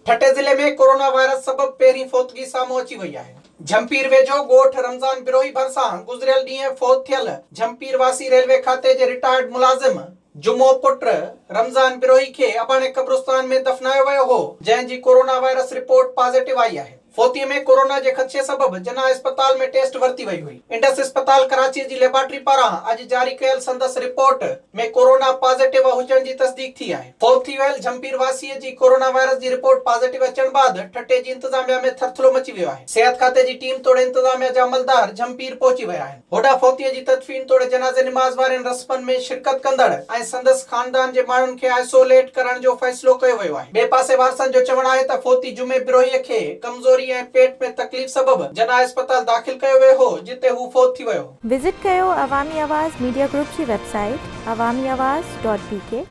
ٺٽي ضلعي ۾ corona virus سبب پهرين فوتگي سامهون اچي وئي آهي. جهمپير ويجهو ڳوٺ رمضان بروهي ڀرسان گذريل ڏينهن فوت ٿيل جهمپير واسي ريلوي کاتي جي رٽائرڊ ملازم جمعو پٽ رمضان بروهي کي اباڻي قبرستان ۾ دفنايو ويو هو، جنهن جي ڪورونا وائرس رپورٽ پازيٽو آئي آهي. فوتي ۾ ڪورونا جي خدشي سبب جناح اسپتال ۾ ٽيسٽ ورتي وئي هئي. انڊس اسپتال ڪراچي جي ليبارٽري پاران اڄ جاري ڪيل سندس رپورٽ ۾ ڪورونا پازيٽو هجڻ جي تصديق ٿي آهي. فوت ٿي ويل جهمپير واسيء جي ڪورونا وائرس جي رپورٽ پازيٽو اچڻ بعد ٺٽي جي انتظاميا ۾ ٿرٿلو مچي ويو آهي. صحت کاتي جي ٽيم توڙي انتظاميا جا عملدار جهمپير پهچي ويا آهن. هوڏانهن فوتيء جي تدفين توڙي جنازي نماز وارين رسمن ۾ شرڪت ڪندڙ ۽ سندس خاندان جي ماڻهن کي آئسوليٽ ڪرڻ جو فيصلو ڪيو ويو آهي. ٻئي پاسي وارثن جو چوڻ آهي ته فوتي جمعي بروهيء کي ڪمزوري ۽ پيٽ ۾ تڪليف سبب جناح اسپتال داخل ڪيو ويو هو، جتي هو فوت ٿي ويو هو. وزٽ ڪيو عوامي آواز ميڊيا گروپ جي website Awami Awaz dot B K.